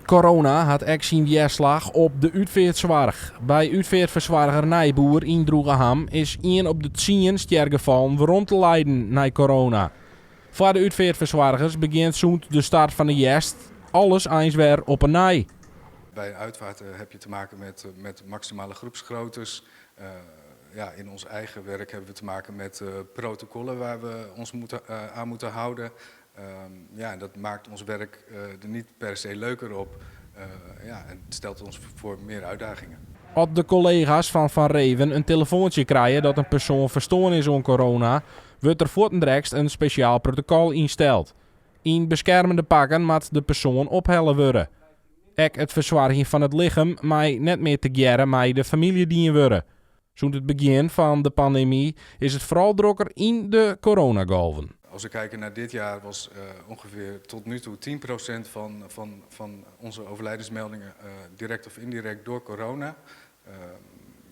Corona hat ek syn wjerslach op de útfeartsoarch. By útfeartfersoarger Nijboer yn Droegeham is ien op de tsien stjergefallen werom te leiden nei corona. Foar de útfeartfersoargers begjint sûnt de start fan de hjerst alles eins wer op 'e nij. Bij een uitvaart heb je te maken met maximale groepsgroottes. Ja, in ons eigen werk hebben we te maken met protocollen waar we ons aan moeten houden. Ja, dat maakt ons werk er niet per se leuker op. Ja, en het stelt ons voor meer uitdagingen. As de kollega's fan Van Reven in telefoantsje krije dat in persoan ferstoarn is oan corona, wurdt der fuortendrekst in spesjaal protokol ynsteld. Yn beskermende pakken moat de persoan ophelle wurde. Ek it fersoargjen fan it lichem mei net mear tegearre mei de famylje dien wurde. Sûnt it begjin fan de pandemy is it foaral drokker yn de coronagolven. Als we kijken naar dit jaar was ongeveer tot nu toe 10% van onze overlijdensmeldingen direct of indirect door corona.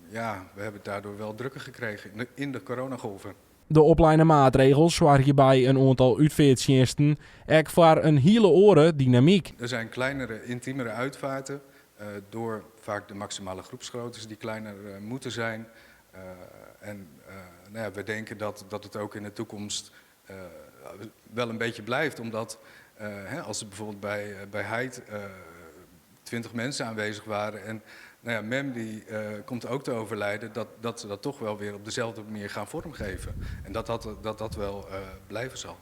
Ja, we hebben het daardoor wel drukker gekregen in de coronagolven. De opleine maatregels soargje by in oantal útfearttsjinsten ek foar in hiele oare dynamyk. Er zijn kleinere, intiemere uitvaarten, door vaak de maximale groepsgroottes die kleiner moeten zijn. En nou ja, we denken dat het ook in de toekomst wel een beetje blijft, omdat, hè, als er bijvoorbeeld bij Heit 20 mensen aanwezig waren en nou ja, mem die komt ook te overlijden, dat ze dat toch wel weer op dezelfde manier gaan vormgeven. En dat dat wel blijven zal.